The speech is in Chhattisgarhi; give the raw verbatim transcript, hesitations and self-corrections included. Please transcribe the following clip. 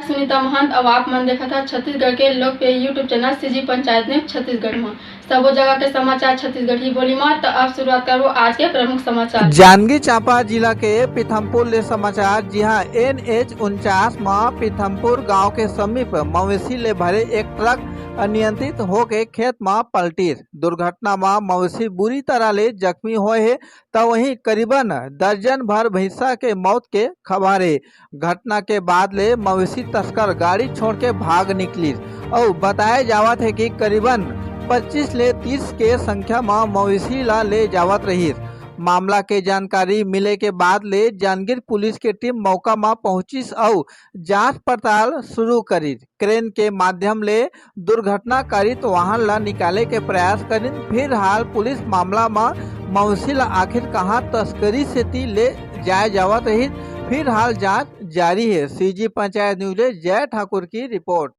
सुनीता महंत, अउ आप मन देखत हा छत्तीसगढ़ के लोकप्रिय YouTube channel CG panchayat news Chhattisgarh म। सबो जगह के समाचार छत्तीसगढ़ी बोली म। त अब शुरुआत करबो आज के प्रमुख समाचार। जांजगीर चांपा जिला के पीथमपुर ले समाचार, जिहां एनएच उनचास म पीथमपुर गांव के समीप मवेशी ले भरे एक ट्रक अनियंत्रित होके खेत म पलटिस। दुर्घटना म मवेशी बुरी तरह ले जख्मी होए हे, त वहीं करीबन दर्जन भर भैंसा के मौत के खबर हे। घटना के बाद ले मवेशी तस्कर गाड़ी छोड़ के भाग निकलिस। अउ बताए जावत हे कि करीबन पच्चीस ले तीस के संख्या म मवेशी ला ले जावत रहिस। मामला के जानकारी मिले के बाद ले जांजगीर पुलिस के टीम मौका म पहुंचिस अउ जांच पड़ताल शुरू करिस। क्रेन के माध्यम ले दुर्घटनाकारित वाहन ला निकाले के प्रयास करिन। फिलहाल पुलिस मामला म मवेशी ला आखिर कहां तस्करी सेती ले जाए जावत रहिस, फिलहाल जांच जारी हे। सीजी पंचायत न्यूज ले जय ठाकुर की रिपोर्ट।